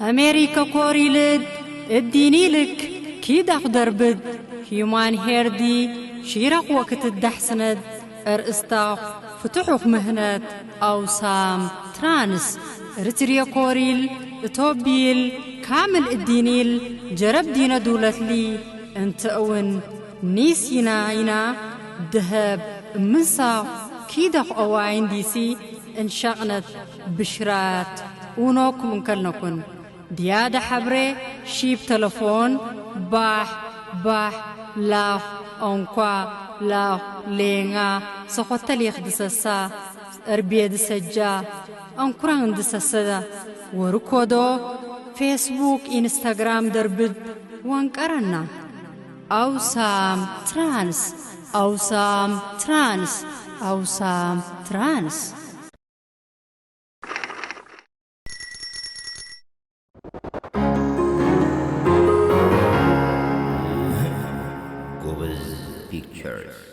ኣሜሪከ ኮሪልድ እዲኒልክ ኪዳኽ ደርብድ ሂዩማን ሄርዲ ሺራኽ ወክትዳሕስነድ እርእስታኽ ፍትሑኽ ምህነት ኣውሳም ትራንስ ርትርየ ኮሪል እቶቢል ካምል እዲኒል ጀረብ ዲነ ዱለትሊ እንተእውን ኒሲና ኢና ድሀብ እምንሳኽ ኪዳኽ ኦዋይን ዲሲ እንሻቕነት ብሽራት ኡኖኩም እንከልነኩን። ድያደ ሐብሬ ሺብ ተለፎን ባሕ ባሕ ላኽ ኦንኳ ላኽ ሌንጋ ሰኾተሊኽ ድሰሳ እርቤ ድሰጃ ኣንኩራን ድሰሰ ወርኮዶ ፌስቡክ ኢንስታግራም ደርብድ ወንቀረና። ኣውሳም ትራንስ ኣውሳም ትራንስ ኣውሳም ትራንስ ጎበዝ ፒክቸርስ።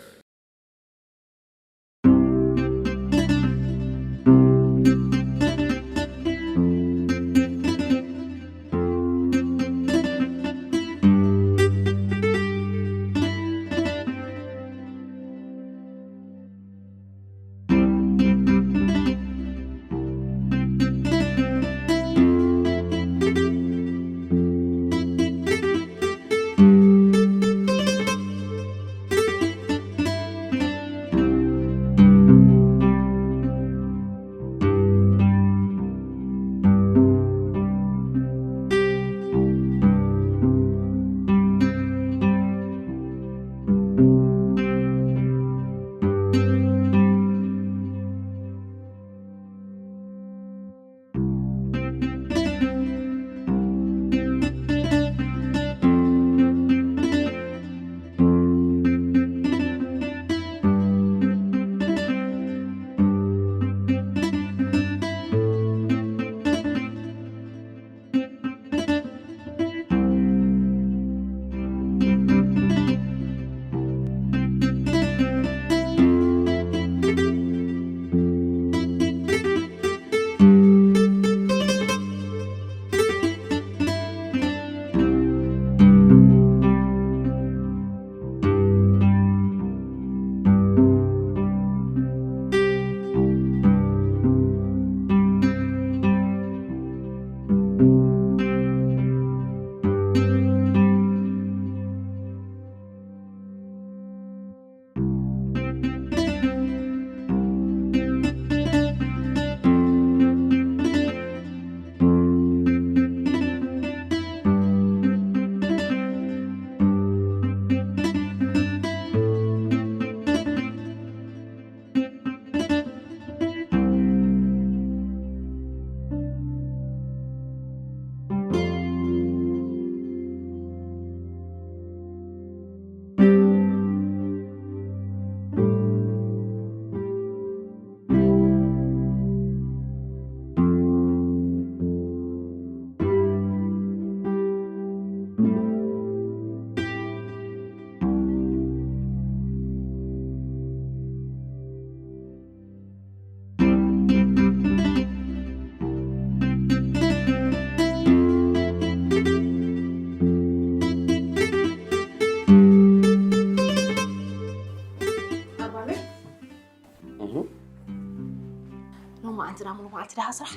ሎማዓንቲ ዳ ሙሉ መዓልቲ ዳኻ ስራሕ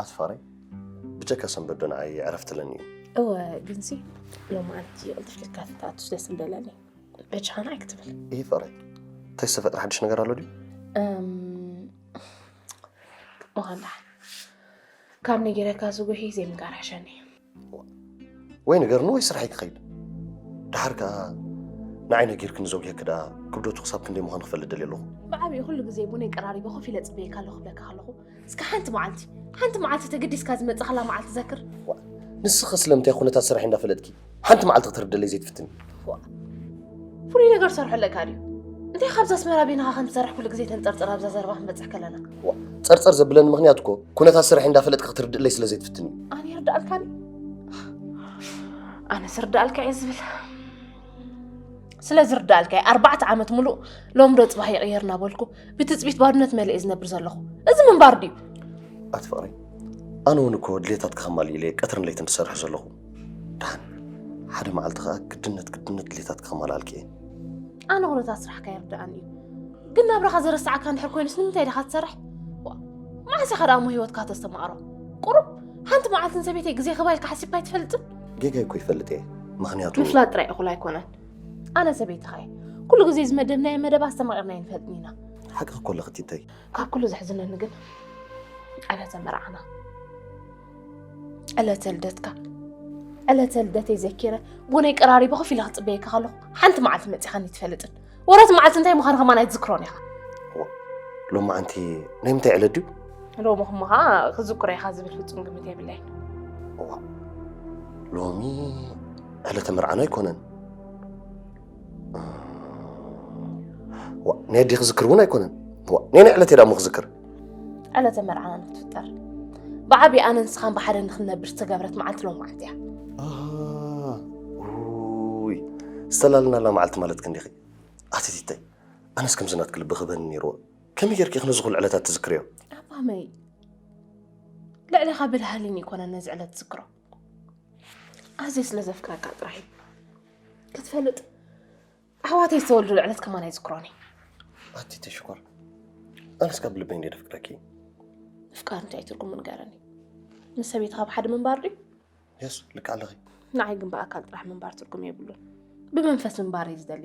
ኣትፋረይ ብጀካ ሰንበት ዶ ንዓይ ዕረፍቲ ኣለኒ እዩ እወ ግንሲ ሎማዓንቲ ቅልጥፍ ኢልካ ትኣቱስ ደስ ምበለኒ በጃኻና ኣይክትብል ይህ ፍቕረይ እንታይ ዝተፈጥረ ሓድሽ ነገር ኣሎ ድዩ ምዃን ደሓን ካብ ነጊረካ ዝጉሒ ዘይምንጋር ሕሸኒ ወይ ንገርኒ ወይ ስራሐይ ክኸይድ ደሓር ከኣ ንዓይ ነጊርክኒ ዘጉሄኪ ደኣ ክብደቱ ክሳብ ክንደይ ምዃኑ ክፈልጥ ደልየ ኣለኹ ብዓብዩ ኩሉ ግዜ ቡነይ ቀራሪበ ኮፍ ኢለ ጽበየካ ኣለኹ ክብለካ ከለኹ እስከ ሓንቲ መዓልቲ ሓንቲ መዓልቲ ተገዲስካ ዝመጻኻላ መዓልቲ ዘክር ንስኺ ስለምንታይ ኩነታት ስራሐይ እንዳፈለጥኪ ሓንቲ መዓልቲ ክትርደለይ ዘይትፍትኒ ፍሉይ ነገር ሰርሖ ኣለካ ድዩ እንታይ ካብዛ ኣስመራ ቤናኻ ከም ትሰርሕ ኩሉ ግዜ ተንጠርጥር ኣብዛ ዘረባ ክንበጽሕ ከለና ጸርጸር ዘብለኒ ምኽንያት እኮ ኩነታት ስራሐይ እንዳፈለጥኪ ክትርድእለይ ስለ ዘይትፍትኒ ኣነ ይርድኣልካኒ ኣነ ስርድኣልካ እየ ዝብል ስለ ዝርድኣልካ እየ ኣርባዕተ ዓመት ሙሉእ ሎም ዶ ፅባህ ይቕየር እናበልኩ ብትፅቢት ባድነት መሊአ ዝነብር ዘለኹ እዚ ምንባር ድዩ ኣቲ ፍቕረይ ኣነ እውን እኮ ድሌታትካ ከማልእ ኢለ ቀትርን ለይትን ዝሰርሕ ዘለኹ። ደሓን ሓደ መዓልቲ ኸኣ ግድነት ግድነት ድሌታትካ ከማልኣልኪ እየ። ኣነ ኩነታት ስራሕካ ይርድኣኒ እዩ፣ ግን ናብራኻ ዘረስዓካ እንድሕር ኮይኑስ ንምንታይ ዲኻ ትሰርሕ? ዋ፣ መዓስ ኢኻ ደኣ እሞ ህይወትካ ተስተማቕሮ? ቁሩብ ሓንቲ መዓልቲ ንሰበይተይ ግዜ ክባ ኢልካ ሓሲብካ ኣይትፈልጥን? ጌጋይ እኮ ይፈልጥ እየ። ምኽንያቱ ምፍላጥ ጥራይ እኹል ኣይኮነን። ኣነ ሰበይትኻ እየ። ኩሉ ግዜ ዝመደብናዮ መደብ ኣስተማቒርና ኣይንፈልጥን ኢና። ሓቅኺ እኮ ኣለኺ ቲተይ። ካብ ኩሉ ዘሕዝነኒ ግን ዕለተ መርዓና፣ ዕለተ ልደትካ፣ ዕለተ ልደተይ ዘኪረ ጎነይ ቀራሪበ ኮፍ ኢለ ክጽበየካ ከለኹ ሓንቲ መዓልቲ መጺኻኒ ትፈልጥን። ወረቲ መዓልቲ እንታይ ምዃኑ ከማን ኣይትዝክሮን ኢኻ። ሎማዓንቲ ናይ ምንታይ ዕለት ድዩ? ሎሚ ክምኻ ክዝክሮ ኢኻ ዝብል ፍጹም ግምት የብለይን። እዋ ሎሚ ዕለተ መርዓና ኣይኮነን። ዋ ናይ ኣዴኺ ዝክር እውን ኣይኮነን። ዋ ናይ ናይ ዕለተይ ደኣ እሞ ክዝክር። ዕለተ መርዓና ንክትፍጠር ብዓብዪ ኣነ ንስኻን ብሓደ ንክንነብር ዝተገብረት መዓልቲ ሎማዓንቲ እያ። ውይ ዝተላለናላ መዓልቲ ማለት ክንዲኺ ኣቲ ቲተይ ኣነስ ከምዚ ናትኪ ልቢ ክበኒ ነይርዎ። ከመይ ጌርኪ ኢኺ ነዚ ኩሉ ዕለታት ትዝክርዮ? ኣባመይ ልዕሌኻ ብልሃሊን ይኮነ ነዚ ዕለት ዝክሮ ኣዝየ ስለ ዘፍቅረካ ጥራሕ እዩ። ክትፈልጥ ኣሕዋተይ ዝተወልዱሉ ዕለት ከማን ኣይዝክሮን እየ። ኣቲ ተሽኮር ኣነስ ካብ ልበይ እንደ ደፍቅረኪ። ምፍቃር እንታይ ትርጉሙ ንገረኒ። ምስ ሰበይትኻ ብሓደ ምንባር ድዩ? የስ ልክ ኣለኺ። ንዓይ ግን ብኣካል ጥራሕ ምንባር ትርጉም የብሉን። ብመንፈስ ምንባር እየ ዝደሊ።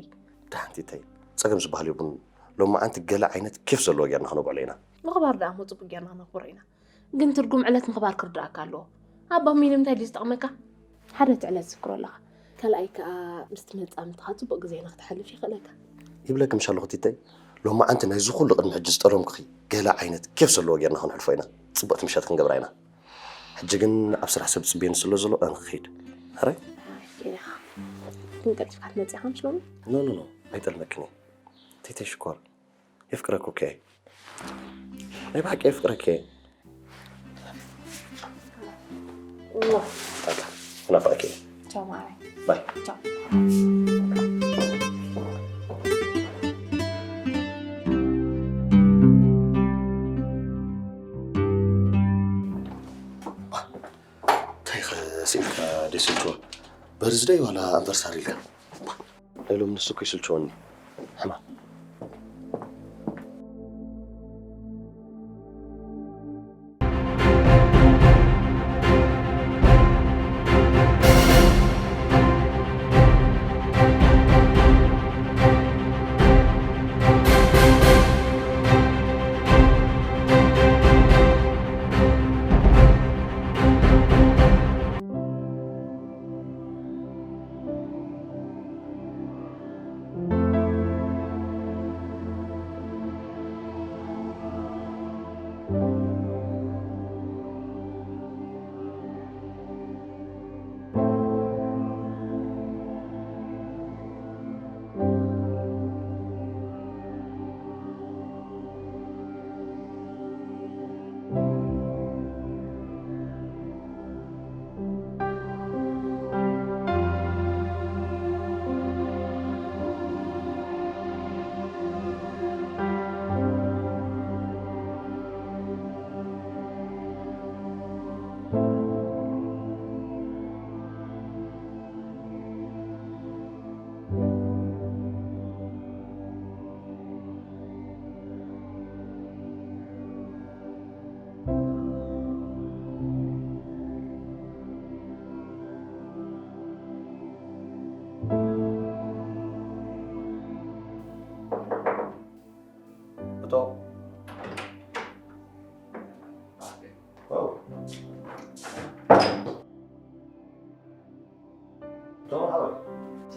ዳሓንቲተይ ጸገም ዝበሃል የብሉን። ሎማዓንቲ ገለ ዓይነት ኬፍ ዘለዎ ጌርና ክነብዕሎ ኢና። ምኽባር ደኣ እሞ ጽቡቅ ጌርና ክነኽብሮ ኢና። ግን ትርጉም ዕለት ምኽባር ክርድኣካ ኣለዎ። ኣባ ሚሊ እንታይ ድዩ ዝጠቕመካ? ሓደ እቲ ዕለት ዝክሮ ኣለኻ። ካልኣይ ከኣ ምስቲ መጻምድትኻ ጽቡቕ ግዜ ንኽተሕልፍ የኽእለካ። ይብለኪ ምሽ ኣለኹ ቲተይ፣ ሎማዓንቲ ናይዚ ኩሉ ቅድሚ ሕጂ ዝጠለምኩኺ ገለ ዓይነት ኬፍ ዘለዎ ጌርና ክንሕልፎ ኢና። ጽብቕቲ ምሸት ክንገብራ ኢና። ሕጂ ግን ኣብ ስራሕ ሰብ ጽብየኒ ስለ ዘሎ ኣነ ክኸይድ። ሕራይ? ጌርኻ። ግን ቀልጢፍካ ትመጽእ ኢኻ ምሽ ሎሚ? ኖ ኖ ኖ ኣይጠልመክን እየ። ቲተይ ሽኮር የፍቅረኩ እኮ እየ። ናይ ብሓቂ የፍቅረኪ እየ። ናፋቂ። ቻው ማራይ። ባይ። ቻው። እንታይ ኸ ስኢልካ ደይ ስልችዋ? በርዝደይ ዋላ ኣንቨርሳሪ ኢልካ? ሎሚ ንሱ እኮ ይስልችወኒ ሕማም።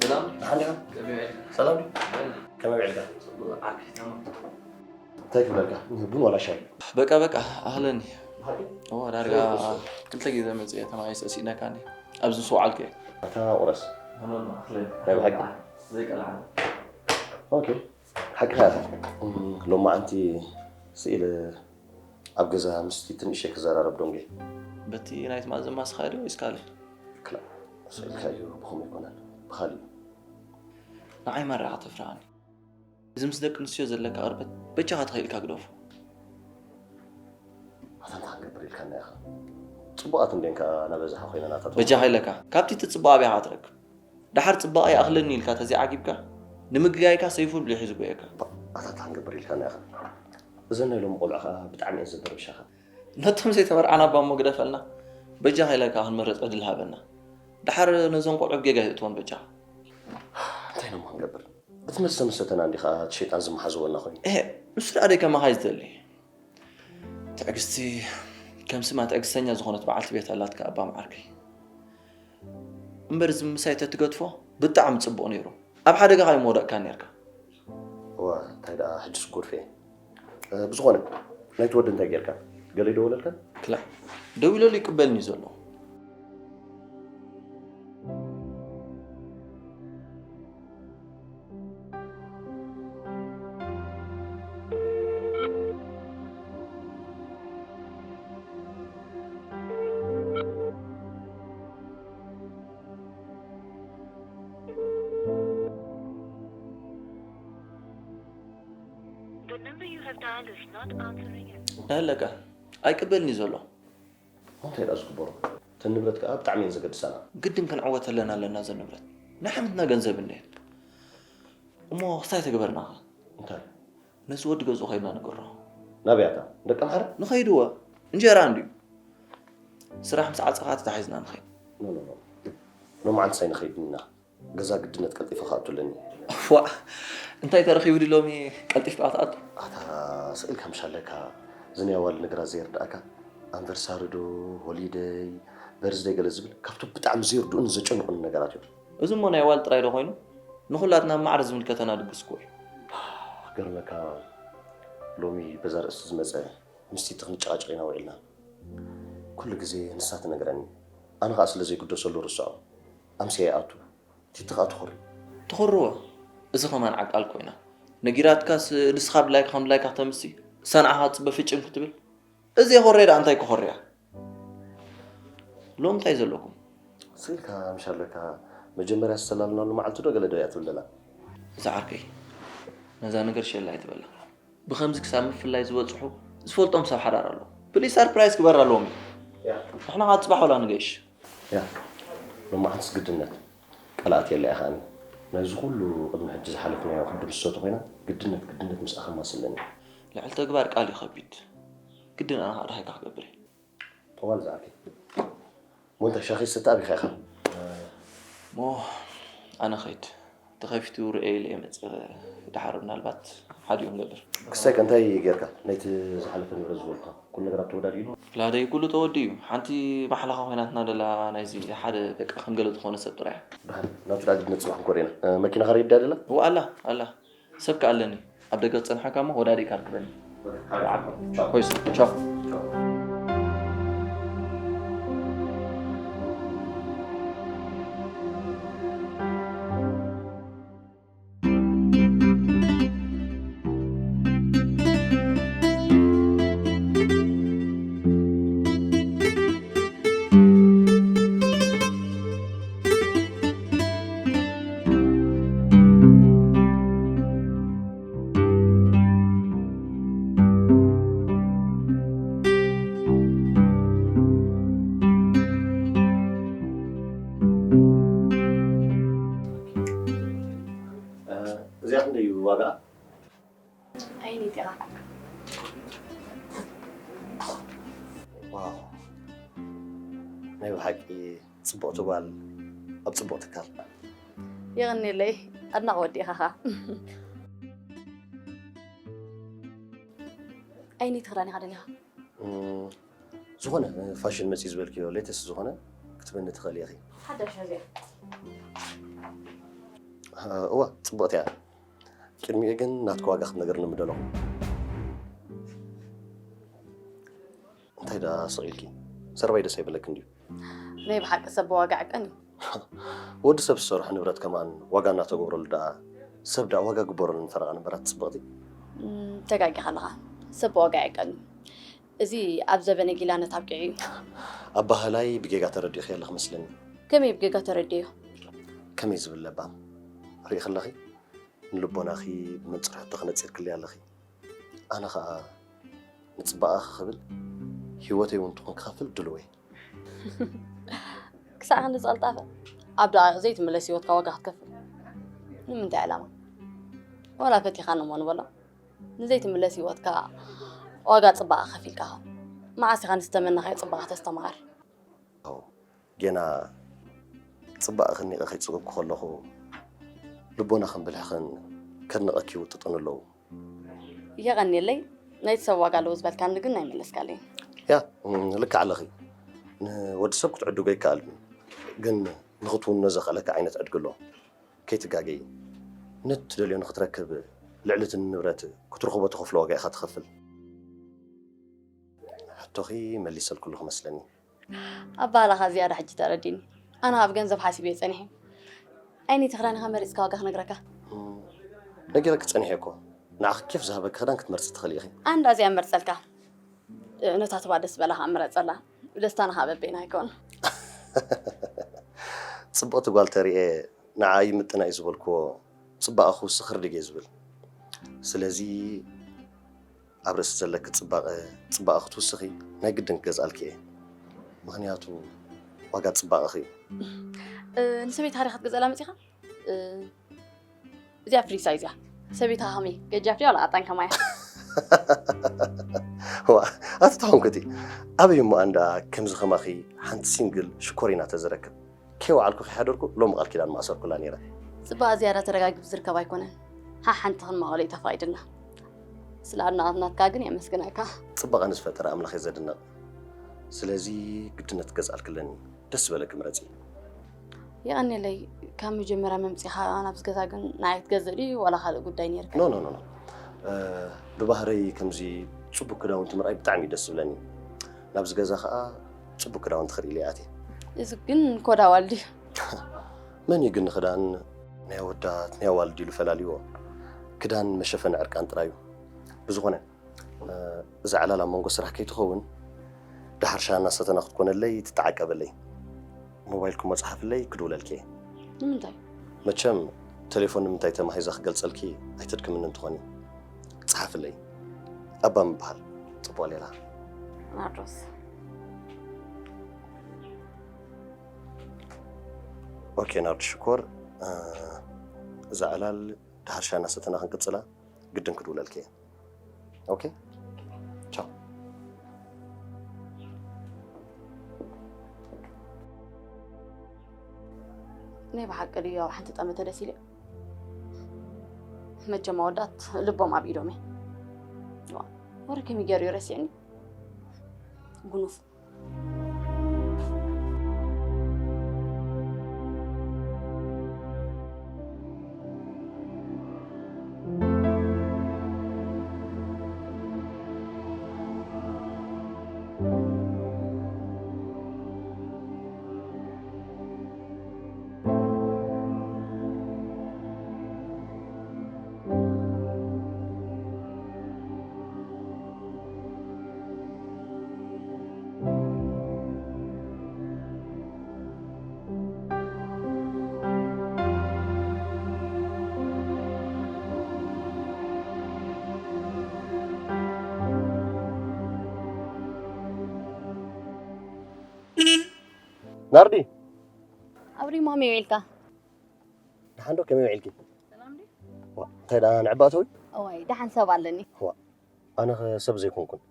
ሰላም። ደሓን ዲኻ? ከመይ ውዒልካ? ከመይ ውዒልካ? እንታይ ክብለካ? ቡን ዋላ ሻሂ? በቃ በቃ ኣህለኒ። እዎ ዳርጋ ክልተ ግዜ መፅእ እየ ተማሂሰ ሲእነካኒ ኣብዚ ምስ ወዓልኩ እየ። ኣታ ቁረስ። ናይ ብሓቂ። ዘይቀልዓ። ኦኬ ሓቅኻ ኢኻ። ሎማዓንቲ ስኢለ ኣብ ገዛ ምስቲ ትንእሸይ ክዘራረብ ደንጉየ። በቲ ናይ ትማሊ ዘማስኻዮ ድዩ ወይስ ካልእ? ክላእ ስኢልካዮ ብኸምኡ ኣይኮነን ብኻልእ እዩ። ንዓይ ማራ ኢኻ ተፍርሃኒ። እዚ ምስ ደቂ ኣንስትዮ ዘለካ ቅርበት በጃኻ ተኸኢልካ ግደፎ። ኣታ እንታይ ክንገብር ኢልካና ኢኻ? ጽቡቓት እንዴን ከኣ እናበዛሓ ኮይነን ኣታ ተወልደ። በጃኻ ኢለካ፣ ካብቲ ትጽብኦ ኣበይ ኢኻ ትረክብ? ደሓር ጽባቐ ይኣኽለኒ ኢልካ ተዘይዓጊብካ፣ ንምግጋይካ ሰይፉ ብሊሑ ዝጎየካ። ኣታ እንታይ ክንገብር ኢልካና ኢኻ። እዘን ናይ ሎሚ ቆልዑ ከኣ ብጣዕሚ እየን ዘበርብሻኻ። ነቶም ዘይተመርዓና እባ እሞ ግደፈልና። በጃኻ ኢለካ ክንመርጽ ዕድል ሃበና። ደሓር ነዞን ቆልዑ ጌጋ ይእትወን በጃኻ። እንታይ ኢሎም ክንገብር? እቲ መስተ መሰተና እንዲ ከኣ እቲ ሸይጣን ዝመሓዝወና ኮይኑ። ኤህ፣ ንሱ ደኣ ደይ ከማኻ እዩ ዝደሊ። ትዕግስቲ ከም ስማ ትዕግስተኛ ዝኾነት በዓልቲ ቤት ኣላትካ እባ መዓርከይ። እምበር እዚ ምሳይ ተትገድፎ ብጣዕሚ ጽቡቕ ነይሩ። ኣብ ሓደጋ ከኣ ኣይምወደቕካን ነርካ። እዋ፣ እንታይ ደኣ ሕጂ ስጉር ፌ። እ፣ ብዝኾነ፣ ናይቲ ወዲ እንታይ ጌርካ? ገለ ይደወለልካ? ክላእ፣ ደዊለሉ ይቅበልኒ እዩ ዘሎ። The number you have dialed is not answering. ኣለካ ኣይቅበልኒ ዘሎ። እንታይ ደኣ ዝግበሮ? እተን ንብረት ከኣ ብጣዕሚ እየን ዘገድሳና። ግድን ክንዕወተለን ኣለና እዘን ንብረት። ናይ ሓመትና ገንዘብ እንድየን። እሞ ክስታይ ተግበርና ኸ? እንታይ? ነዚ ወዲ ገዝኡ ኸይድና ንግሮ። ናበይ ኣታ? ደቂ ኣምሓራ? ንኸይድዎ። እንጀራ እንድዩ። ስራሕ ምስ ዓጸኻ ተታሒዝና ንኸይድ። ኖ፣ ኖ፣ ኖ። ሎማዓንቲ ሳይ ንኸይድ ኢና። ገዛ ግድነት ቀልጢፈ ክኣቱ ኣለኒ። ዋእ፣ እንታይ ተረኺቡ ድዩ ሎሚ ቀልጢፍካ ክትኣቱ? ኣታ ስቕ ኢልካ ምሽ ኣለካ። እዚ ናይ ኣዋልድ ነገራት ዘየርድኣካ? ኣንቨርሳሪ ዶ፣ ሆሊደይ፣ በርዝደይ ገለ ዝብል ካብቶም ብጣዕሚ ዘየርድኡንን ዘጨንቑኒ ነገራት እዮም። እዚ እሞ ናይ ኣዋልድ ጥራይ ዶ ኮይኑ? ንኹላትና ማዕረ ዝምልከተና ድግስ እኮ እዩ። ክገርመካ ሎሚ በዛ ርእሲ ዝመጸ ምስቲ እቲ ክንጨቓጨቕ ኢና ውዒልና። ኩሉ ግዜ ንሳ ትነግረኒ። ኣነ ኸኣ ስለ ዘይግደሰሉ ርስዖ። ኣምስያ ይኣቱ። ቲቲ ኸኣ ትኾሪ። ትኾርዎ። እዚ ኸማን ዓቃል ኮይና። ነጊራትካስ ንስኻ ድላይካ ከም ድላይካ ክተምሲ፣ እሳ ንዓኻ ትጽበ ፍጭም ክትብል። እዚ የኾርየ ደኣ እንታይ ክኾርያ? ሎም እንታይ ዘለኩም? ስኢልካ ምሽ ኣለካ። መጀመርያ ዝተላልናሉ መዓልቲ ዶ ገለ ዶ እያ ትብል ዘላ? እዚ ዓርከይ፣ ነዛ ነገር ሸላ ኣይትበላ። ብኸምዚ ክሳብ ምፍላይ ዝበጽሑ ዝፈልጦም ሰብ ሓዳር ኣሎ። ፕሊስ ሰርፕራይዝ ክበራ ኣለዎም እዩ። ያ። ንሕና ኸዓ ጽባሕ ዋላ ንገይሽ። ያ። ሎማዓንትስ ግድነት። ቃል ኣትየላ እያ ኸኣኒ። ነዚ ኩሉ ቅድሚ ሕጂ ዝሓለፍናዮ ክንድምስሶ ተኾይና፣ ግድነት፣ ግድነት ምስኣ ከማስለኒ። ልዕሊ ተግባር ቃል እዩ ከቢድ። ግድን ኣነ ኸዓ ደሃይካ ክገብር እየ። ጠዋል ዝኣኪ። እሞ እንታይ ሻሂ ዝስተ ኣቢኻ ኢኻ? እሞ ኣነ ኸይድ። ተኸፊቱ ርኤ ኢለ እየ መጽእ። ደሓር ምናልባት ሓዲኡ ንገብር። ክሳይ ከ እንታይ ጌርካ? ናይቲ ዝሓለፈ ንብረት ዝበልካ ኩሉ ነገር ኣብ ተወዳዲኡ? ላደይ ኩሉ ተወዲኡ እዩ። ሓንቲ ማሕለኻ ኮይናትና ደላ ናይዚ ሓደ በቃ ከም ገለ ዝኾነ ሰብ ጥራይ። ደሓን ናቱ ደኣ ግድነት ጽባሕ ክንኮር ኢና። እ፣ መኪናኻ ሬዲ ደላ? እወ ኣላ፣ ኣላ። ሰብ ከ ኣለኒ። ኣብ ደገ ክጸንሓካ እሞ ወዳዲእካ ርክበኒ። ቻው። ኮይሱ፣ ቻው። እዚኣ ክንደይ እዩ ዋጋኣ? ኣይኒት ኢኻ። ዋው፣ ናይ ብሓቂ ጽቡቕቲ ጓል ኣብ ጽቡቕ ትካል። የቐንየለይ፣ ኣድናቒ ወዲ ኢኻ ኸኣ። ኣይኒት ክዳን ኢኻ ደሊኻ? እም፣ ዝኾነ ፋሽን መጺኡ ዝበልክዮ ሌተስት ዝኾነ ክትበኒ ትኽእሊ ኢኺ። ሓዳሽ መዚኣ። እዋ፣ ጽቡቕቲ እያ። ቅድሚኡ ግን ናትኪ ዋጋ ክትነግርኒ ምደለኹ። እንታይ ደኣ ስቕ ኢልኪ? ዘረባይ ደስ ኣይበለክን ድዩ? ናይ ብሓቂ ሰብ ብዋጋ ዕቀን እዩ። ወዲ ሰብ ዝሰርሖ ንብረት ከማን ዋጋ እናተገብረሉ ደኣ፣ ሰብ ደኣ ዋጋ ግበረሉ ንፈረቓ ንበራት ጽብቕቲ። እም፣ ተጋጊኻ ኣለኻ። ሰብ ብዋጋ ይዕቀን እዩ። እዚ ኣብ ዘበነ ጊላነት ኣብቂዑ እዩ። ኣባህላይ ብጌጋ ተረዲእኺ ኣለኺ መስለኒ። ከመይ ብጌጋ ተረዲእዮ? ከመይ ዝብል ለባም ርኢኺ ኣለኺ? ንልቦናኺ ብመንጽር ሕቶ ክነጺርክለይ ኣለኺ። ኣነ ኸኣ ንጽባቐኺ ክብል ህይወተይ እውን ትኹን ክኸፍል ድልወይ። ክሳዕ ክንዲ ዝቐልጣፈ ኣብ ደቓይቕ ዘይትምለስ ህይወትካ ዋጋ ክትከፍል ንምንታይ ዕላማ? ዋላ ፈቲኻኒ እሞ ንበሎ፣ ንዘይትምለስ ህይወትካ ዋጋ ጽባቐ ከፊልካ። መዓስ ኢኻ ንዝተመነኻዮ ጽባቐ ተስተማቕር? ጌና ጽባቐ ከኒቐ ከይጽገኩ ከለኹ ልቦና ከም ብልሕኽን ከድንቐኪ ይውጥጥን ኣለዉ። የቐንየለይ። ናይቲ ሰብ ዋጋ ኣለዎ ዝበልካኒ ግን ኣይመለስካለይን። ያ ልክዕ ኣለኺ። ንወዲ ሰብ ክትዕድጎ ይከኣል እዩ፣ ግን ንኽትውኖ ዘኽእለካ ዓይነት ዕድጊ ኣሎ። ከይትጋገዪ። ነቲ ትደልዮ ንኽትረክብ ልዕሊ እቲ ንብረት ክትረኽቦ ትኸፍሎ ዋጋ ኢኻ ትኸፍል። ሕቶኺ መሊሰልኩ ኣለኹ መስለኒ። ኣባህላኻ ዝያዳ ሕጂ ተረዲኒ። ኣነ ኣብ ገንዘብ ሓሲበ እየ ጸኒሐ። ዓይነይቲ ክዳን ኢኻ መሪጽካ ዋጋ ክነግረካ። ነጊረኪ ጸኒሐ እኮ። ንዓኺ ኬፍ ዝሃበኪ ክዳን ክትመርጺ ትኽእሊ ኢኺ። ኣንዳ እዚኣ መርጸልካ። ነታ ትባ ደስ በላኻ ምረጸላ። ደስታ ንኻ በበይና ኣይኮን። ጽብቕቲ ጓል ተሪኤ ንዓ ይምጥና እዩ ዝበልክዎ ጽባቐ ክውስኽ ርድግ እየ ዝብል። ስለዚ ኣብ ርእሲ ዘለኪ ጽባቐ ጽባቐ ክትውስኺ ናይ ግድን ክገዝኣልኪ እየ። ምኽንያቱ ዋጋ ጽባቐኺ እዩ። ንሰበይትኻ ዲኻ ክትገዝኣላ መጺኻ? እዚኣ ፍሪ ሳይዝ እያ። ሰበይትኻ ከመይ ገጃፍ ድያ ዋላ ቀጣን ከማይ እያ? ዋ ኣቲ ተኾንኩቲ ኣበይ እሞ ኣንዳ ከምዚ ከማኺ ሓንቲ ሲንግል ሽኮሪና ተዝረክብ ከይወዓልኩ ከይሓደርኩ ሎሚ ቃል ኪዳን ምኣሰርኩላ ነይረ። ጽባቐ ዝያዳ ተረጋጊፉ ዝርከብ ኣይኮነን። ሓሓንቲ ክንማቐሎ እዩ ተፋቒድልና። ስለ ኣድናቖት ናትካ ግን የመስግነካ። ጽባቐ ንዝፈጠረ ኣምላኽ እየ ዘድንቕ። ስለዚ ግድነት ክገዝኣልኪ ኣለኒ። ደስ ዝበለኪ ምረጺ። የቐንየለይ። ካብ መጀመርያ መምጺኻ ናብዚ ገዛ ግን ንዓይ ክትገዝእ ድዩ ዋላ ካልእ ጉዳይ ነይርካ? No no no no። ብባህረይ ከምዚ ጽቡቅ ክዳውንቲ ምርኣይ ብጣዕሚ እዩ ደስ ዝብለኒ። ናብዚ ገዛ ከኣ ጽቡቅ ክዳውንቲ ክርኢ ኢለ እየ ኣትየ። እዚ ግን ኮድ ኣዋልድ እዩ። መን እዩ ግን ንክዳን ናይ ኣወዳት ናይ ኣዋልድ ኢሉ ፈላልይዎ? ክዳን መሸፈኒ ዕርቃን ጥራይ እዩ። ብዝኾነ እዛ ዕላል ኣብ መንጎ ስራሕ ከይትኸውን፣ ደሓር ሻሂ እናሰተና ክትኮነለይ ትተዓቀበለይ። ሞባይልኪ እሞ ጸሓፍለይ ክድውለልኪ እየ። ንምንታይ? መቸም ተሌፎን ንምንታይ ተማሂዛ ክገልጸልኪ ኣይተድክምንን ትኾኒ። ጸሓፍለይ። ኣባ ምበሃል። ጽቡቕ ሌላ። ናርዶስ። ኦኬ ናርዲ ሽኮር፣ እዛ ዕላል ደሓር ሻሂ እናሰተና ክንቅጽላ ግድን ክድውለልኪ እየ። ኦኬ ቻው። ናይ ብሓቂ ድዩ ኣብ ሓንቲ ጠመተ ደስ ኢለ? መቸም ኣወዳት ልቦም ኣብ ኢዶም እየ። ዋ፣ ወረ ከመይ ገይሩ እዩ ረሲዕኒ? ጉኑፍ። ናርዲ ኣብሪሞ ከመይ ውዒልካ? ደሓን ዶ ከመይ ውዒልኪ? ዋ እንታይ ደኣ ንዕባ እተዊ? እዋይ ደሓን ሰብ ኣለኒ። ዋ ኣነኸ ሰብ ዘይኮንኩን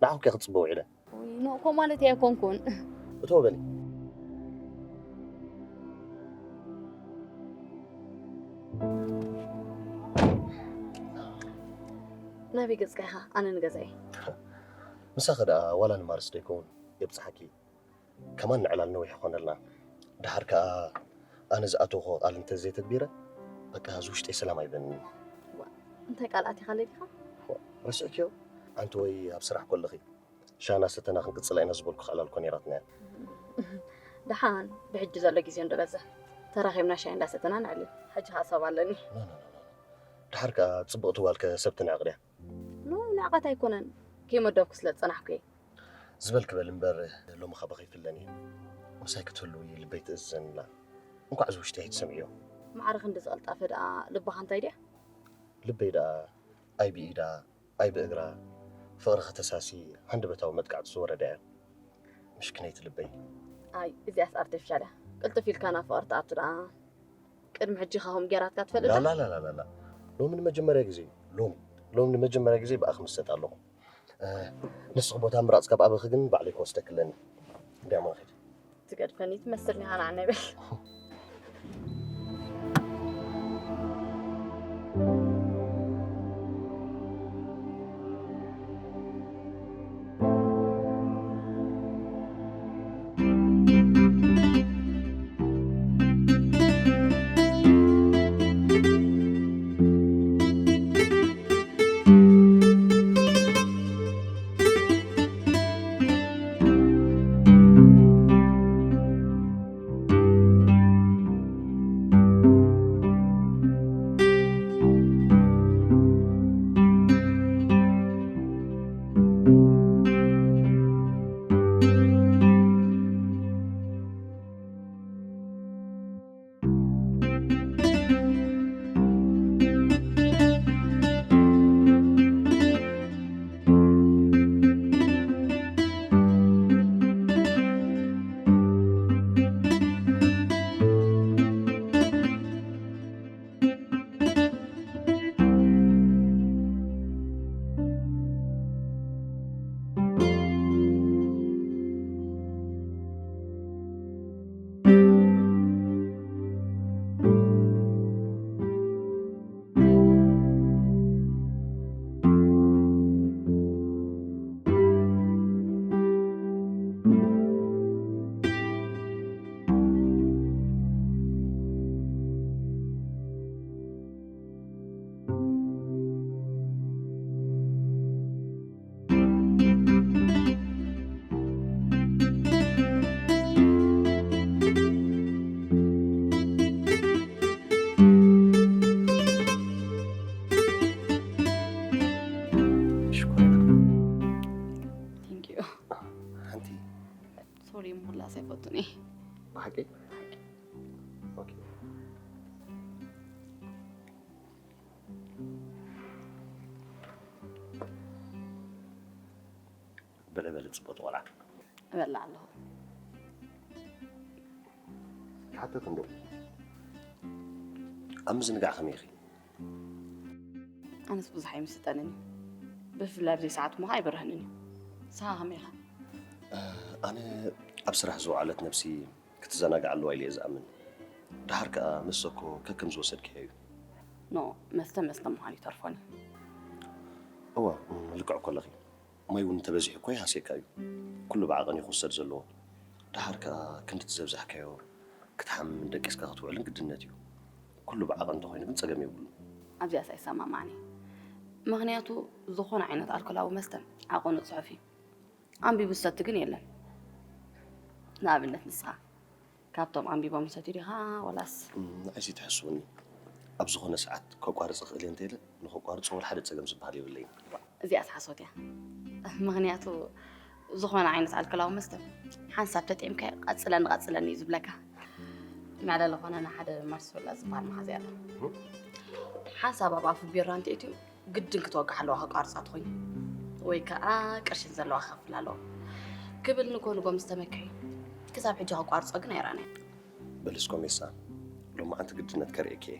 ንዓኹ ከ ክጽበ ውዒለ። ውይ ኖ እኮ ማለት እየ ኣይኮንኩን። እተወ በሊ። ናበይ ገጽካ ኢኻ? ኣነ ንገዛይ። ምሳኺ ደኣ ዋላ ንማርስ ዶ ይከውን የብጽሓኪ። ከማን ንዕላል ነዊሕ ይኾነልና። ደሓር ከኣ ኣነ ዝኣተውክዎ ቃል እንተዘይተግቢረ በቃ እዚ ውሽጠይ ሰላም ኣይበንን እዩ። ዋ እንታይ ቃል ኣቲኻለይ ዲኻ? ዋ ረሲዕክዮ? ኣንቲ ወይ ኣብ ስራሕ ኮለኺ ሻሂ እናሰተና ክንቅጽላ ኢና ዝበልኩኺ ዕላል እኮ ነይራትና እያ። ደሓን ብሕጂ ዘሎ ግዜ እንዶ በዝሕ ተራኺብና ሻሂ እንዳሰተና ነዕልል። ሕጂ ከኣ ሰብ ኣለኒ። ኖ ኖ ኖ ኖ። ደሓር ከኣ ጽብቕቲ ጓልከ ሰብ ትንዕቕ ድያ? ኖ ንዕቐት ኣይኮነን ከይመደብኩ ስለ ዝጸናሕኩ እየ። ዝበልኪ በሊ እምበር ሎሚ ካባኺ ይፍለኒ እየ። ምሳይ ክትህልዊ ልበይ ትእዝዘኒ ኣላ። እንኳዕ እዚ ውሽጢ ኣይትሰምዕዮ። ማዕረ ክንድዚ ቅልጣፈ ደኣ ልባኻ እንታይ ድያ? ልበይ ደኣ ኣይ ብኢዳ ኣይ ብእግራ ፍቕሪ ከተሳሲ ሃንደበታዊ መጥቃዕቲ ዝወረዳ እያ። ምሽክነይቲ ልበይ። ኣይ እዚኣስ ኣርቲፊሻል እያ። ቅልጥፍ ኢልካ ናብ ፍቕሪ ትኣቱ ደኣ። ቅድሚ ሕጂ ኻኹም ጌራትካ ትፈልጥ ዶ? ላላላላላ ሎሚ ንመጀመርያ ግዜ ሎሚ ሎሚ ንመጀመርያ ግዜ ብኣኽ ምሰጥ ኣለኹ። ንስኽ ቦታ ምራፅ ካብ ኣበኺ ግን ባዕለይ ክወስደክለኒ። እንዲያማ ኸድ ትገድፈኒ ትመስል ኒኻ ንዓና ይበል። ሽኮሪና Thank you. ሓንቲ ሶሪ ምኹላስ ኣይፈቱን እየ። ብሓቂ ኦኬ ብልዕ በሊ ፅቡቅ ቆልዓ እበልዕ ኣለኹ። ክሓተት እንዶ ኣብ ምዝንጋዕ ከመይ ኢኺ ኣነስ ብዙሕ ኣይምስጠንን እዩ። ብፍላይ ኣብዚ ሰዓት እሞ ኣይበርህንን እዩ። ንስኻ ከመይ ኢኻ? ኣነ ኣብ ስራሕ ዝወዓለት ነብሲ ክትዘናጋዕ ኣለዋ ኢለ እየ ዝኣምን። ደሓር ከኣ መስተ እኮ ከከም ዝወሰድክዮ እዩ። ኖ መስተ መስተ ምዃን ይተርፎን እዩ። እወ ልክዕ እኮ ኣለኺ። ማይ እውን እንተበዚሑ እኮ ይሃስየካ እዩ። ኩሉ ብዓቐን እዩ ክውሰድ ዘለዎ። ደሓር ከኣ ክንድቲ ዘብዛሕካዮ ክትሓምን ደቂስካ ክትውዕልን ግድነት እዩ። ኩሉ ብዓቐን እንተኾይኑ ግን ጸገም የብሉን። ኣብዚኣስ ኣይሰማማዕን እየ። ምኽንያቱ ዝኾነ ዓይነት ኣልኮላዊ መስተ ዓቐኑ ጽሑፍ እዩ። ኣንቢቡ ዝሰቲ ግን የለን። ንኣብነት ንስኻ ካብቶም ኣንቢቦም ዝሰትዩ ዲኻ ወላስ? ንዓይሲ ትሕስውኒ ኣብ ዝኾነ ሰዓት ከቋርጽ እኽእል እየ እንተኢለ ንኸቋርጾ ወላ ሓደ ጸገም ዝበሃል የብለይን። እዚኣስ ሓሶት እያ። ምኽንያቱ ዝኾነ ዓይነት ኣልኮላዊ መስተ ሓንሳብ ተጠይምካዮ ቀጽለኒ ቀጽለኒ እዩ ዝብለካ። መዕለሊ ኮነ ንሓደ ማርሴላ ዝበሃል መሓዝያ ኣሎ። ሓንሳብ ኣብ ኣፉ ቢራ እንተእትዩ ግድን ክትወግሕ ኣለዋ ከቋርጻ ትኾይኑ ወይ ከኣ ቅርሽን ዘለዋ ክኸፍል ኣለዎ ክብል ንጎ ንጎ ምስ ተመክሐ ክሳብ ሕጂ ከቋርጾ ግን ኣይረኣናዮ። በሊ እስኮ ሜሳ ሎማዓንቲ ግድነት ከርእየኪ እየ።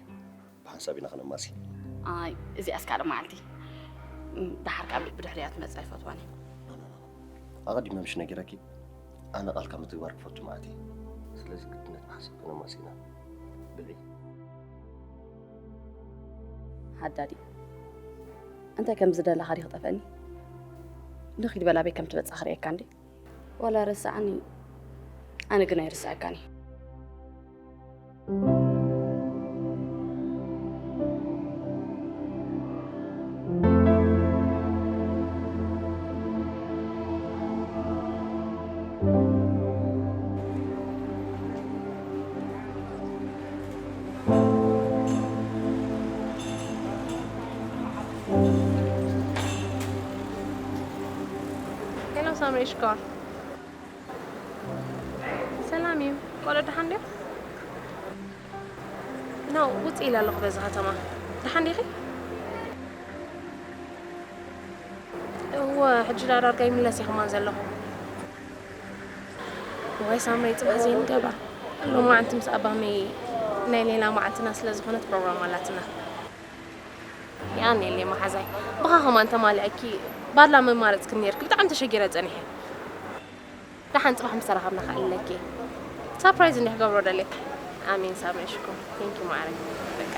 ብሓንሳብ ኢና ክነማሲ። ኣይ እዚኣስ ካልእ መዓልቲ። ደሓር ካብ ብድሕሪኣ ትመጽእ ኣይፈትዋን እየ። ኣቐዲመ ምሽ ነጊረኪ ኣነ ቃልካ ምትግባር ክፈቱ ማለት እየ። ስለዚ ግድነት ብሓንሳብ ክነማሲ ኢና። ብልዒ ሃዳዲ እንታይ ከም ዝደለኻ ዲኺ ጠፍአኒ? ንኺድ በል ኣበይ ከም ትበጽእ ክርእየካ እንዴ? ዋላ ረስዓኒ ኣነ ግን ኣይርስዐካን እየ። ሄሎ ሳምሪ ሽኮር። ሰላም እዩ። ቆሎ ደሓን ድዩ? ኖ ውፅእ ኢለ ኣለኹ በዚ ከተማ። ደሓን ዲኺ? እወ ሕጂ ዳ ዳርጋ ይምለስ እየ ከማን ዘለኹ። ዋይ ሳምረይ፣ ጽባሕ ዘይንገባ። ሎማዓንቲ ምስ ኣባመይ ናይ ሌላ መዓልትና ስለ ዝኾነት ፕሮግራም ኣላትና። የቐንየለይ መሓዛይ። ብኻ ከማን ተማሊእኪ ባድላ መማረጽክን ነይርኪ። ብጣዕሚ ተሸጊረ ጸኒሐ። ደሓን ጽባሕ ምስ ተራኸብና ከዕልለኪ። ሳፕራይዝ እንዲሕ ገብሮ ደልየ። ኣሜን ሳምረይ ሽኮር። ቴንክ ዩ ማዕረይ። በቃ።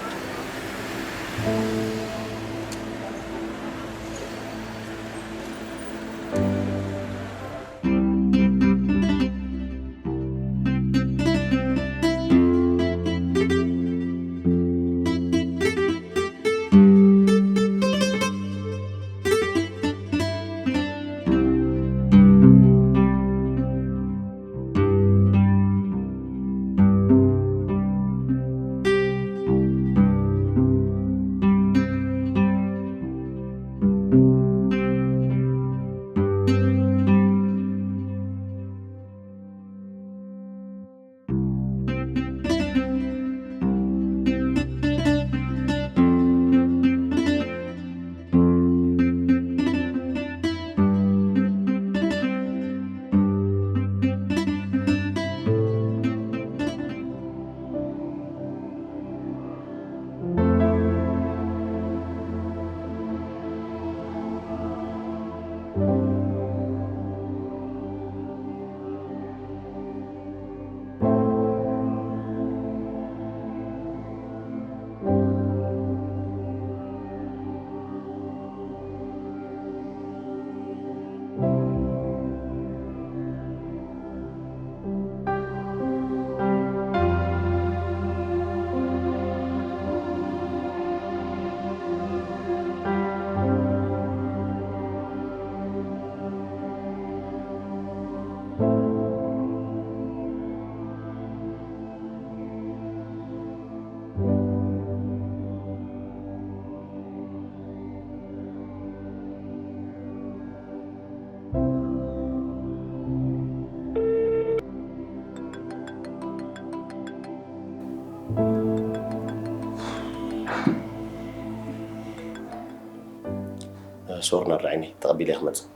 ሶርና ርዓይኒ ተቐቢለ ክመጽእ።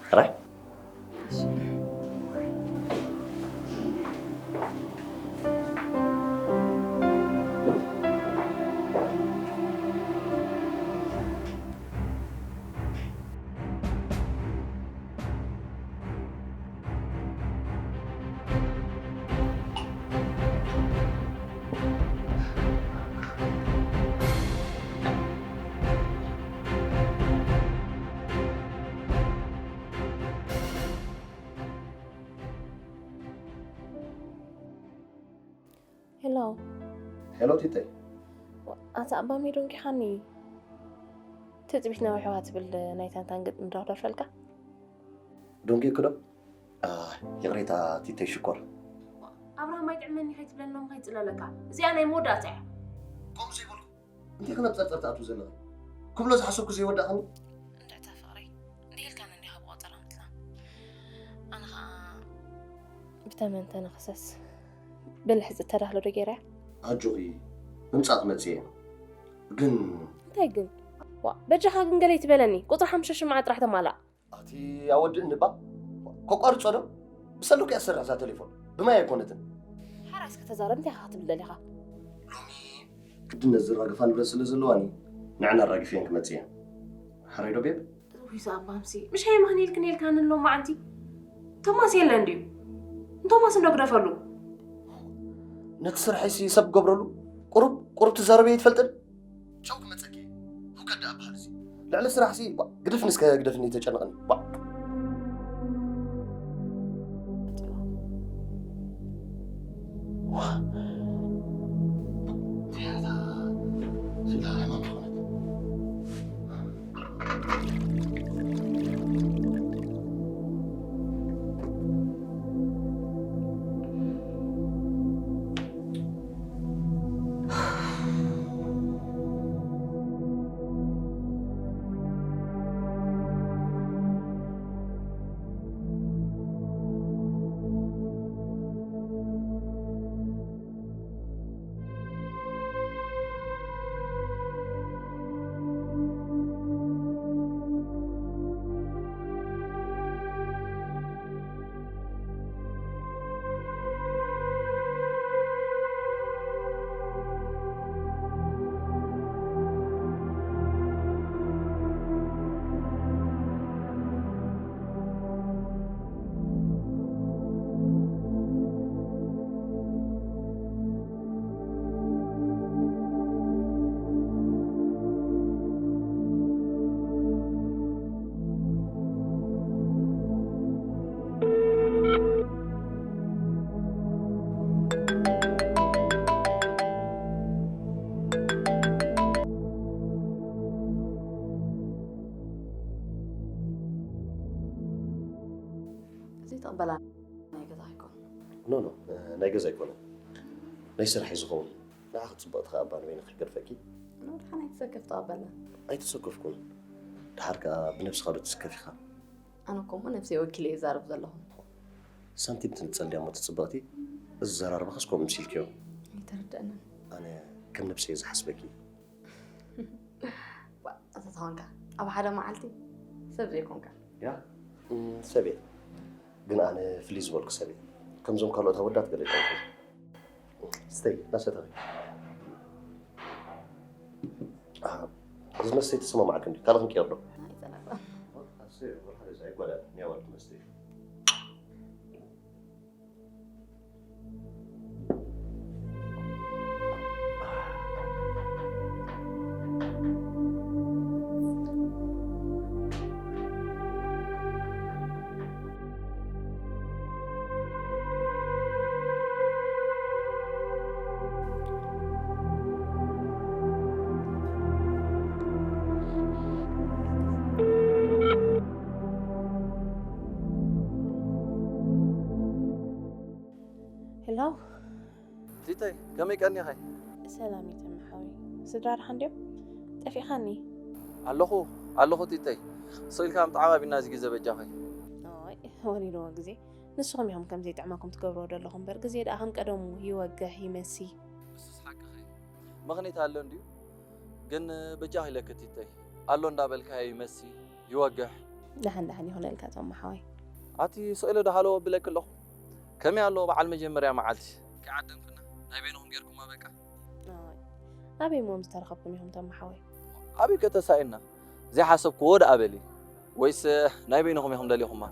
ሕራይ? ሄሎ። ሄሎ ቲተይ። ኣታ ኣባሚ ዶንኪኻኒ። ትጽቢት ነዊሕዋ ትብል ናይ ታንታን ግጥሚ ዶ ክደርፈልካ? ዶንኪ ክዶ? ይቕሬታ ቲተይ ሽኮር። ኣብርሃም ኣይጥዕመኒ ከይትብለኒ ሎም ከይጽለለካ። እዚኣ ናይ መወዳእታ እያ። ከምኡ ዘይበልኩ። እንታይ ከነብ ጸርጸር ትኣትው ዘለኺ? ክብሎ ዝሓሰብኩ ዘይወዳእኽኒ? እንድዕታ ፍቕረይ፣ እንዲህ ኢልካኒ እንዲኻ ብቆጸራ ምትላ። ኣነ ኸኣ ብተመንተ ንኽሰስ ብልሕጺ እተዳህሎ ዶ ገይረያ? ኣጆኺ፣ ምምጻእ ክመጽእ እየ። ግን እንታይ ግን? ዋ፣ በጃኻ ግን ገለ ይትበለኒ። ቁጽሪ ሓሙሽተ ሽምዓ ጥራሕ ተማላእ። ኣቲ ኣወድእኒ እባ። ከቋርጾ ዶ? ብሰሉኪ እያ ትሰርሕ እዛ ቴሌፎን። ብማይ ኣይኮነትን። ሓራይ እስከ ተዛረብ፣ እንታይ ኢኻ ክትብል ደሊኻ? ሎሚ ግድነት ዝራገፋ ንብረት ስለ ዘለዋኒ ንዕን ኣራጊፈየን ክመጽእ እየ። ሓራይ ዶ ቤብ? ውይ፣ እዛ ኣባምሲ፣ ምሽ ኣይመኽን ኢልክን ኢልካኒ ኣሎ መዓንቲ። ቶማስ የለን ድዩ? ንቶማስ እንዶ ግደፈሉ። ነቲ ስርሐይሲ ሰብ ክገብረሉ? ቁሩብ፣ ቁሩብ ትዛረብ እየ ትፈልጥን? ቻው ክመጸኪ። ሁከት ደኣ በሃል እዚ። ልዕሊ ስራሕሲ፣ ባ፣ ግደፍኒ እስከ ግደፍኒ ተጨነቕኒ። ባ። ዋ። እንታይ እያ እታ ስእሊ ሃይማኖት ዝኾነት? ተቐበላ። ናይ ገዛ ኣይኮን። ኖ፣ ኖ፣ ናይ ገዛ ኣይኮነ። ናይ ስራሕ እዩ ዝኸውን። ንዓኺ ጽብቕቲ ከኣ እባ ንበይንኺ ክገድፈኪ። ንወድሓን ኣይትሰከፍ፣ ተቐበላ። ኣይተሰከፍኩን። ደሓር ከኣ ብነብስኻ ዶ ትስከፍ ኢኻ? ኣነ እኮ እሞ ነብሰይ ወኪለ እየ ዝዛረብ ዘለኹ። ሳንቲም ትንጸል ድያ እሞ እቲ ጽብቕቲ? እዚ ዘራርባኽስ ከምኡ ምሲልክዮ። ኣይተረድአንን። ኣነ ከም ነብሰይ እየ ዝሓስበኪ። ባ፣ ኣታ ተኾንካ ኣብ ሓደ መዓልቲ ሰብ ዘይኮንካ። ያ፣ እም፣ ሰብ እየ። ግን ኣነ ፍልይ ዝበልኩ ሰብ እየ። ከምዞም ካልኦት ኣወዳት ገለ ኣይኮንኩን። ስተይ፣ እናሰተኺ። አ፣ እዚ መስተ ተሰማማዕኪ እንድዩ። ካልእ ክንቅየር ዶ? ኣይጸላእኩን። ኣሰይ፣ ወርሓ እዚ ኣይጓዳእን። ናይ ኣዋልድ መስተ እዩ። ሄሎ። ቲተይ፣ ከመይ ቀኒኺ? ሰላም እዩ ተመሓዊ። ስድራ ደሓን ድዮም? ጠፊእኻኒ። ኣለኹ፣ ኣለኹ ቲተይ። ስቕ ኢልካ ምጥዓም ኣቢና እዚ ግዜ በጃኺ። ኣይ፣ ወሪድዎ ግዜ። ንስኹም ኢኹም ከም ዘይጥዕመኩም ትገብርዎ ዘለኹም እምበር፣ ግዜ ደኣ ከም ቀደሙ ይወግሕ ይመሲ። እሱስ ሓቅኺ። ምኽንያት ኣሎ እንድዩ። ግን በጃኺ ኢለኪ ቲተይ። ኣሎ እንዳበልካዮ ይመሲ፣ ይወግሕ። ደሓን ደሓን ይኹነልካ ተመሓዋይ። ኣቲ ስቕ ኢለ ዶ ሃሎ ኣቢለኪ ኣለኹ? ከመይ ኣሎ በዓል መጀመርያ መዓልቲ? ከይዓደምክና ናይ በይንኹም ጌርኩማ በቃ። ኣይ፣ ኣበይ እሞ ምስ ተረኸብኩም ኢኹም ተመሓዋይ? ኣበይ ከ ተሳኢና? ዘይሓሰብክዎ ደኣ በሊ። ወይስ ናይ በይንኹም ኢኹም ደሊኹማ?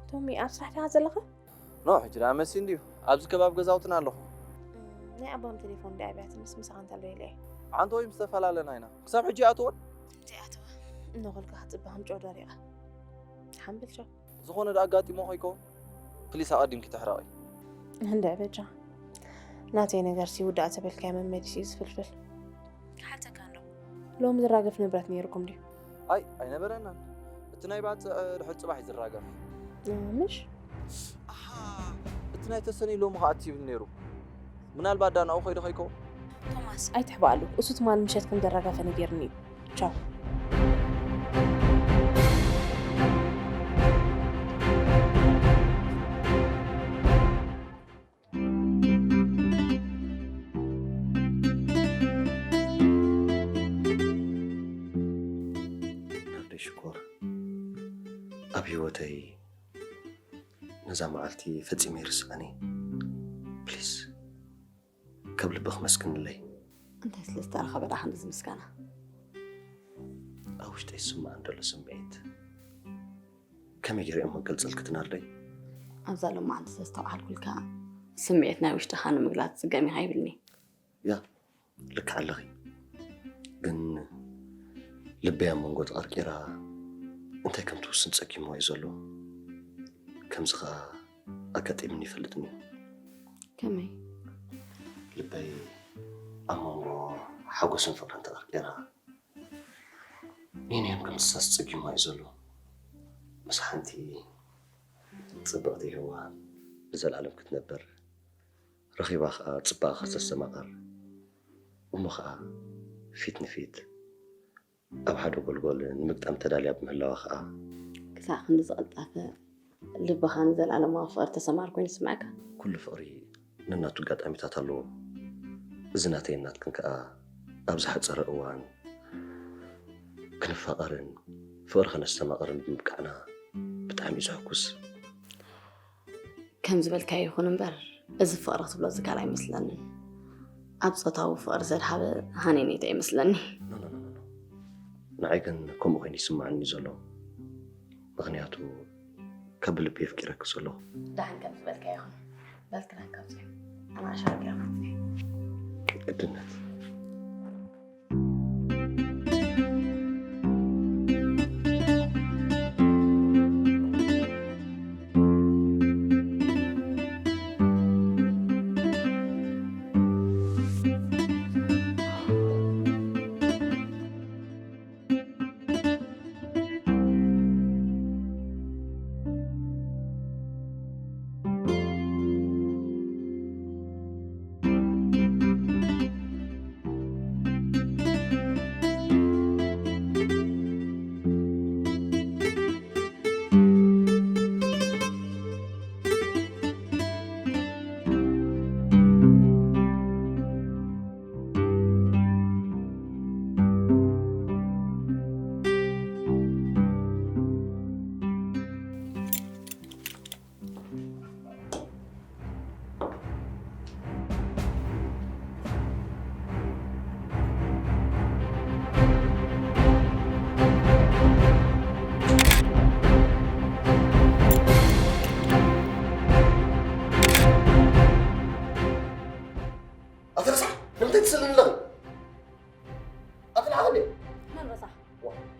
ቶሚ፣ ኣብ ስራሕ ዲኻ ዘለኻ? ኖ፣ ሕጂ ደኣ መሲ እንድዩ። ኣብዚ ከባቢ ገዛውትና ኣለኹ። እም፣ ናይ ኣቦም ቴሌፎን ድኣ ኣብያትንስ ምሳኻ እንተሎ ኢለ እየ። ኣንተ ወይ ምስ ተፈላለና ኢና። ክሳብ ሕጂ ይኣትዎን? ዘይኣተወ። እንኾልካ ክጽበ ከም ጨው ደሪቐ። ሓምብል ቻው። ዝኾነ ደኣ ኣጋጢሞ ከይከውን? ፕሊስ ኣቐዲምኪ ተሕረቒ። እንድዒ በጃ። ናተይ ነገርሲ ውዳእ ተበልካዮ መመሊሱ እዩ ዝፍልፍል። ክሓተካ እንዶ። ሎሚ ዝራገፍ ንብረት ነይርኩም ድዩ? ኣይ፣ ኣይነበረናን። እቲ ናይ ባጽዕ ድሕሪ ጽባሕ እዩ ዝራገፍ። እ፣ ምሽ? ኣሃ፣ እቲ ናይ ተሰነይ ሎሚ ከኣ ትብል ነይሩ። ምናልባት ዳ ናብኡ ከይዱ ከይከውን? ቶማስ፣ ኣይትሕባኣሉ። እሱ ትማል ምሸት ከም ዘራገፈ ነጊሩኒ እዩ። ቻው። ናርዲ ሽኮር፣ ኣብ ህይወተይ ነዛ መዓልቲ ፈጺመ ይርስዓኒ። ፕሊዝ፣ ካብ ልቢ ክመስግንለይ። እንታይ ስለ ዝተረኸበ ደኣ ክንድዚ ምስጋና? ኣብ ውሽጠይ ዝስምዓኒ ዘሎ ስምዒት ከመይ ገይረ እሞ ክገልጸልኪ ትናርደይ? ኣብዛ ሎማዓንቲ ዘስተውዓልኩልካ ስምዒት ናይ ውሽጥኻ ንምግላጽ ጽገም ኢኻ ይብልኒ። ያ፣ ልክዕ ኣለኺ። ግን ልበይ ኣብ መንጎ ተቐርቂራ እንታይ ከም ትውስን ጸጊምዋ እዩ ዘሎ። ከምዚ ኸኣ ኣጋጢምኒ ይፈልጥን እዩ። ከመይ? ልበይ ኣብ መንጎ ሓጎስን ፍቕርን ተቐርቂራ ኒንዮም ከም ዝሳስ ጸጊምዋ እዩ ዘሎ። ምስ ሓንቲ ጽብቕቲ ሄዋን ንዘለኣለም ክትነብር፣ ረኺባ ኸኣ ጽባቐ ከተስተማቕር፣ እሞ ኸኣ ፊት ንፊት ኣብ ሓደ ጎልጎል ንምግጣም ተዳልያ ብምህላዋ ኸኣ፣ ክሳዕ ክንድዚ ቅልጣፈ ልብኻ ንዘለኣለማዊ ፍቕሪ ተሰማር ኮይኑ ይስምዓካ? ኩሉ ፍቕሪ ነናቱ ኣጋጣሚታት ኣለዎ። እዚ ናተይን ናትክን ከኣ ኣብ ዝሓጸረ እዋን ክንፋቐርን ፍቕሪ ከነስተማቕርን ብምብቃዕና ብጣዕሚ እዩ ዘሐጉስ። ከም ዝበልካዮ ይኹን እምበር፣ እዚ ፍቕሪ ክትብሎ ዝከኣል ኣይመስለንን። ኣብ ጾታዊ ፍቕሪ ዘድሃበ ሃነይነይታ ይመስለኒ። ኖ፣ ኖ፣ ኖ፣ ኖ፣ ኖ። ንዓይ ግን ከምኡ ኮይኑ ይስምዓኒ ዘሎ። ምኽንያቱ ካብ ልቢ የፍቂረኪ ዘለኹ። ደሓን ከም ዝበልካዮ ይኹን። በል ክዳን ካብዚኦም። ኣነ ኣሻርገ መጽእ። ግድነት።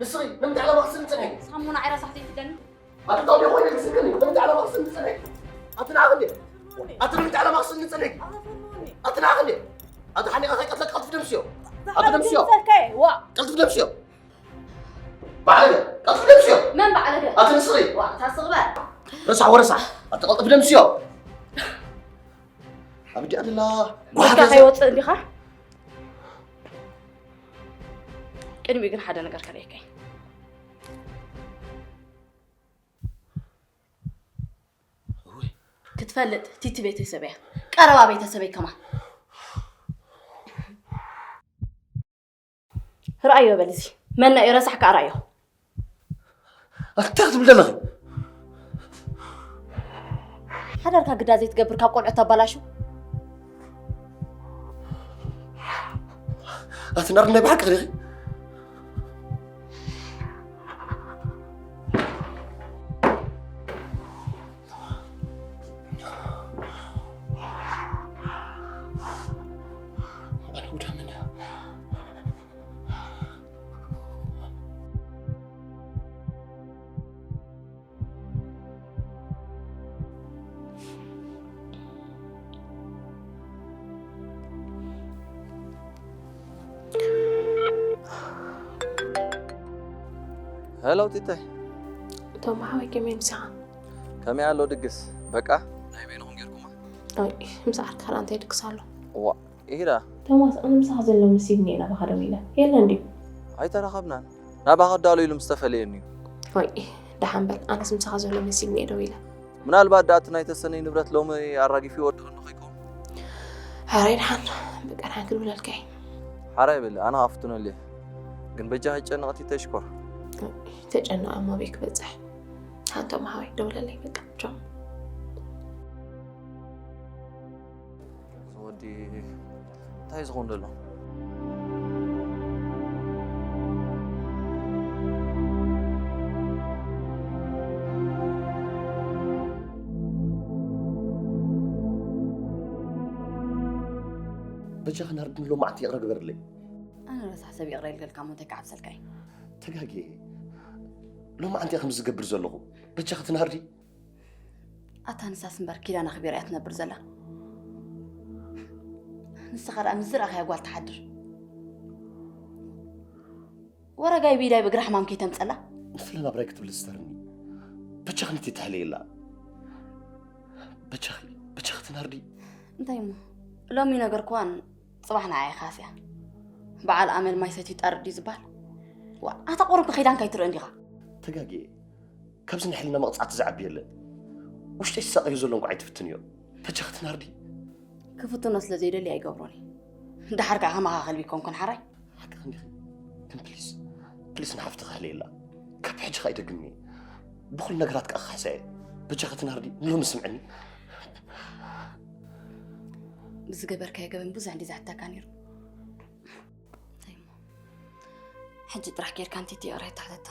ንስኺ ንምንታይ ዓላማ ክስኒ ጸኒሕኪ? ሳሙና ዓይራ ሳሕቲ ትደኒ? ኣቲ ታውዲ ኾይነ ክስከኒ ንምንታይ ዓላማ ክስኒ ጸኒሕኪ? ኣቲ ንዓኽ እንዴ? ኣቲ ንምንታይ ዓላማ ክስኒ ጸኒሕኪ? ኣቲ ንዓኽ እንዴ? ኣቲ ሓኒቐ ከይቀትለክ ቀልጥፍ ደምስዮ። ኣቲ ደምስዮ። ዋ። ቀልጥፍ ደምስዮ። ባዕለገ፣ ቀልጥፍ ደምስዮ። መን ባዕለገ? ኣቲ ንስኺ። ዋ፣ ታስቕበ። ረሳሕ ወረሳሕ። ኣቲ ቀልጥፍ ደምስዮ። ኣብ ዲኣ ደላ። ጓሓ ገዛ ከይወፅእ እንዲኻ? ቅድሚኡ ግን ሓደ ነገር ከርእየካ እየ። ክትፈልጥ ቲቲ ቤተሰብ እያ። ቀረባ ቤተሰበይ ከማን። ርኣዮ በል እዚ። መና እዩ ረሳሕካ ኣርኣዮ። እንታይ ክትብል ዘለኺ? ሓዳርካ ግዳ ዘይትገብር ካብ ቆልዑ ተባላሹ። ኣቲ ናርድ ናይ ብሓቂ ዲኺ? ኣነ ጉዳም እንዳ ሄሎ ቲተይ። ቶም ሓወይ ከመይ ምሳኻ? ከመይ ኣሎ ድግስ? በቃ ናይ በይንኹም ጌርኩማ? ኣይ ምስ ዓርክኻ እንታይ ድግስ ኣሎ? ዋ ኢሂዳ። ቶማስ ኣነ ምሳኻ ዘሎ መሲልኒ እየ ናባኻ ደው ኢለ። የለን ድዩ? ኣይተራኸብናን። ናባኻ ዳሎ ኢሉ ምስ ተፈለየኒ እዩ። ኣይ ደሓን በል ኣነስ ምሳኻ ዘሎ መሲልኒ እየ ደው ኢለ። ምናልባት ደኣ እቲ ናይ ተሰነይ ንብረት ሎሚ ኣራጊፍዎ ወዲ ክንዱ ከይከውን። ሓራይ ደሓን በቃ ደሓን ክድውለልካ እየ። ሓራይ በሊ ኣነ ከኣ ፍትነሉ እየ። ግን በጃኺ ኣይትጨነቒ ቲተይ ሽኮር። ተጨነቐ እሞ ኣበይ ክበፅሕ። ሓንቶም ሓወይ ደውለለይ በቃ ቻው። እዚ ወዲ እንታይ ዝኸውን ዘሎ? በጃኺ ናርዲ ንሎማዓንቲ ይቕረ ግበርለይ። ኣነ ረሳሕ ሰብ ይቕረ ኢልገልካ እሞ እንታይ ክዓብሰልካ እዩ? ተጋግየ እየ። ሎማዓንቲ እየ ከምዚ ዝገብር ዘለኹ። በጃኺ እቲ ናርዲ ኣታ ንሳስ እምበር ኪዳን ኣኽቢራ እያ ትነብር ዘላ። ንስኻ ደኣ ምስ ዝረኣኻያ ጓል ትሓድር። ወረጋይ ብኢዳይ ብእግራ ሕማም ከይተምጸላ። ንፍለ ናብራይ ክትብል ዝስተርኒ። በጃኺ ነቲ ተሕልየላ። በጃኺ በጃኺ ትናርዲ። እንታይ እሞ ሎሚ ነገርክዋን ጽባሕ ንዓይ ካስያ። በዓል ኣመል ማይ ሰትዩ ጠርድ እዩ ዝበሃል። ዋ ኣታ ቆርብ ከይዳንካ ኣይትርእን ዲኻ? ተጋግየ ካብዚ ናይ ሕልና መቕጻዕቲ ዝዓቢ የለን። ውሽጠይ ዝሳቐዮ ዘሎ እንቋዕ ኣይትፍትንዮ። በጃኺ ትናርዲ። ክፍትኖ ስለ ዘይደሊ ኣይገብሮን እየ። ደሓር ከኣ ከማኻ ከልቢ ኣይኮንኩን ሓራይ። ሓቅኺ እንዲኺ ግን ፕሊስ ፕሊስ ንሓፍትኺ ሕለየላ። ካብ ሕጂ ከኣ ኣይደግምን እየ። ብኹሉ ነገራት ከኣ ክኽሕሳ እየ። በጃኺ ትናርዲ ንሎሚ ስምዕኒ። ብዝገበርካዮ ገበን ብዙሕ እንድዩ ዝሕተካ ነይሩ። እንታይ እሞ ሕጂ ጥራሕ ጌርካ ንቲቲ ይቕረ ኣይትሓተታ።